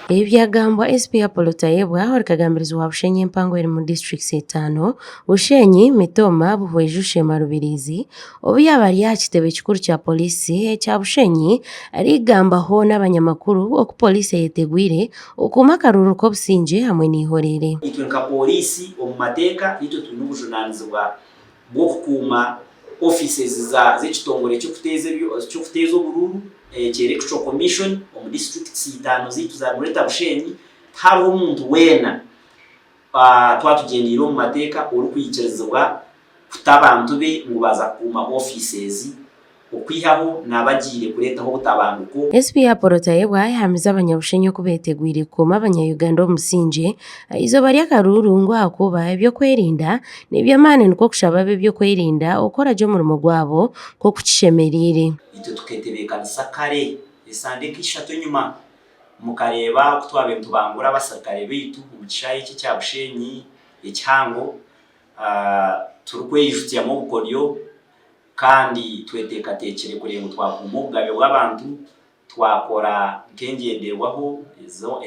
Ebi byagambwa SP Apollo Tayebwa ori kagambirizi wa Bushenyi empango erimu disiturikiti itaano, Bushenyi, Mitooma, Buhweju, Sheema, Rubirizi, obu yaaba ari aha kitebe kikuru kya Pooriisi ekya Bushenyi arikugambaho n'abanyamakuru oku Pooriisi eyetegwire okukuuma akaruuru k'obusingye hamwe n'eihorere. Itwe nka Pooriisi omu mateeka nitwe twine obujunaanizibwa bw'okukuuma offices z'ekitongore ky'okuteeza oburuuru ekya Electoral Commission omu districts itaano zaitu za Greater Bushenyi, tihariho omuntu weena twaba tugyendeire omu mateeka orikwikirizibwa kuta abantu be ngu baaza kukuuma offices okwihaho naaba agiire kureetaho obutabanguko. SP Apollo Tayebwa yahamize abanyabushenyi oku betegwire kukuuma abanya-Uganda omu busingye aha izooba ry'akaruuru ngu ahakuba eby'okwerinda n'eby'amaani nikwo kushaba ab'eby'okwerinda okukora gye omurimo gwabo nk'oku kishemereire. Itwe tuketebeekanisa kare esande nk'ishatu enyima mukareeba oku twabaire nitubangura abasirikare baitu omu kishaayi eki ekya Bushenyi ekihango turikweyijutsyamu obukoryo Kandi tweteekateekire kureeba ngu twakuuma obugabe bw'abantu, twakora nk'engyenderwaho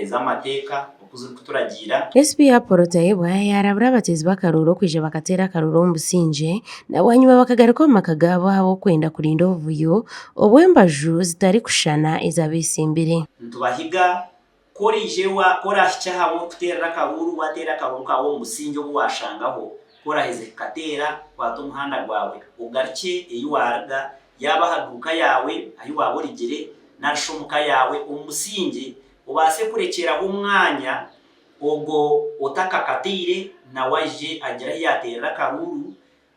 ez'amateeka oku zirikuturagiira. SP Apollo Tayebwa yaarabura abateezi b'akaruuru okwija bakateera akaruuru omu busingye na bwanyima bakagaruka omu maka gaabo ahabw'okwenda kurinda obuvuyo obw'embaju zitarikushushana ezabeesimbire. Nitubahiga Ku oraije owa, ku oraahikye aha b'orikuteerera akaruuru, waateera akaruuru kaawe omu busingye obu waashangaho, ku oraaheze kukateera, kwata omuhanda gwawe ogarukye ei waaruga, yaaba aha duuka yaawe ahi waaba origire, nari shi omu ka yaawe, omu busingye, obaase kurekyeraho omwanya ogwo otakakateire nawe aije agire ahi yaateerera akaruuru.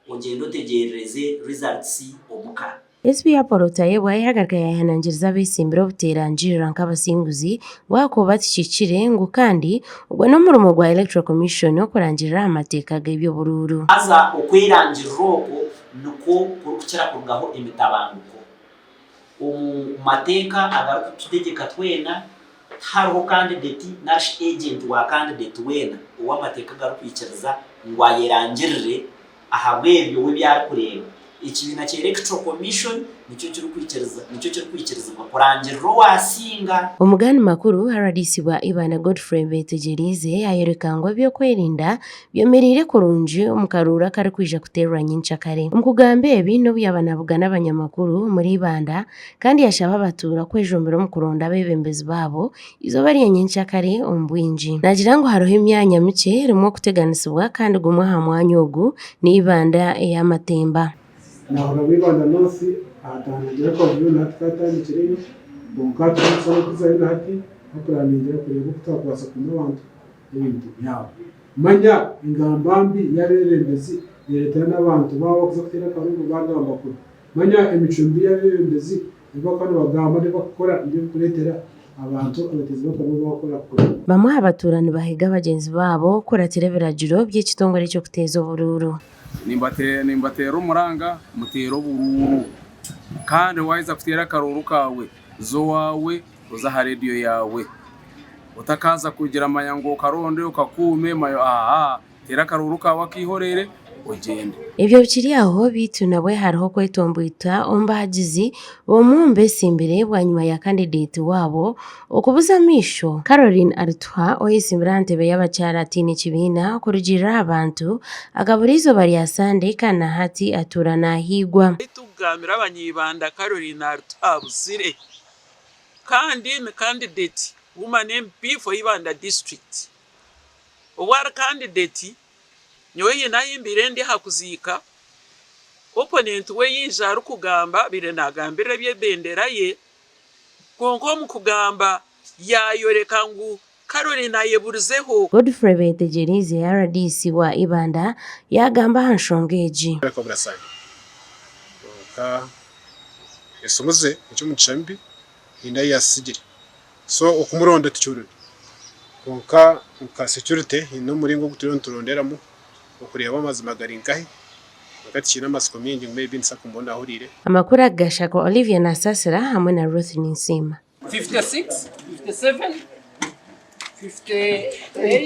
Ogyende otegyerereze results omuka. SP Apollo Tayebwa yagaruka yayehanangiriza abetsimbire obuterangirira nk'abasinguzi ngu ahakuba tikihikire ngu kandi ogwo n'omurimo gwa Electoral Commission okurangirira aha mateeka g'eby'oburuuru. Haza okwerangirira okwo nikwo kurikukira kurugaho emitabanguko. Omu mateeka agarikututegyeka twena, tihariho kandideti nari shi ejenti wa kandideti weena ou amateeka garikwikiriza ngu ayerangirire ahabw'ebyo we ebi arikureeba. Ekibiina kya Electoral Commission nikyo kirikwikiriza nikyo kirikwikirizibwa kurangirira owaasinga. Omugaani makuru rdc wa Ibanda Godfrey Betegyereize ayoreka ngu eby'okwerinda Byemereire kurungi omu karuuru akarikwija kuteerwa nyenkyakare. Omu kugamba ebi n'obu yaaba nabugana abanyamakuru omuri Ibanda kandi yashaba abatuura kwejumbira omu kuronda abeebembezi baabo eizooba rya nyenkyakare omu bwingi. Naagira ngu hariho emyanya mikye erimu okuteganisibwa kandi gumwe aha mwanya ogu ni Ibanda ey'amatemba. Naahurira ngu Ibanda North ahatandikire akavuyo na hati kaatandikireyo kwonka titurikusaba kuzayo na hati twapuraningira kureeba oku twakubaasa kukuuma abantu n'ebintu byabo. Manya engamba mbi y'abeebembezi neereetera n'abantu baabo abarikuza kuteera akaruuru baagamba kubi. Manya emicwe mibi y'abeebembezi, ebi barikuba nibagamba n'ebi barikukora nibyo birikureetera abantu abateezi b'akaruuru baakora kubi. Bamwe aha batuura nibahiga bagyenzi baabo kukuratira ebiragiro by'ekitongore ky'okuteeza oburuuru. Nimbateerera omuranga muteere oburuuru kandi waaheza kuteera akaruuru kaawe za owaawe oze aha rediyo yaawe. Otakaaza kugira manya ngu okaronde okakuume manya aaha teera akaruuru kaawe akaihorere ogyende. Ebyo bikiri aho beitu nabwe hariho okwetomboita omu bahagizi b'omwe omu betsimbire bwanyima ya kandidate waabo okubuza amaisho. Caroline Arituha oyetsimbire aha ntebe y'abakyara ataine kibiina kurugiirira aha bantu akabura eizooba rya Sande kandi na hati atuura nahiigwa. Beitu kugambira abany'Ibanda Caroline Arituha abuzire. Kandi ni candidate woman MP for Ibanda district. Obu ari candidate nyowe haine ahi mbaire ndi aha kuziika, opponent we yaija arikugamba abaire nagambirira eby'ebendera ye, kwonka omu kugamba yayoreka ngu Caroline ayeburizeho. Godfrey Betegyereize rdc wa Ibanda yaagamba aha nshonga egi. Kwonka esimu ze eky'omugisha mubi haine ahu yaazitsigire so okumuronda tikyorobi kwonka nka security haine omuringo ogu turiyo nituronderamu okureeba amazima gari nkahi kwonka tikiine amatsiko maingi ngu maybe nituza kumubona ahuriire. Amakuru aga gashakwa Olivia Nasasira hamwe na Ruth Ninsiima. 56, 57, 58.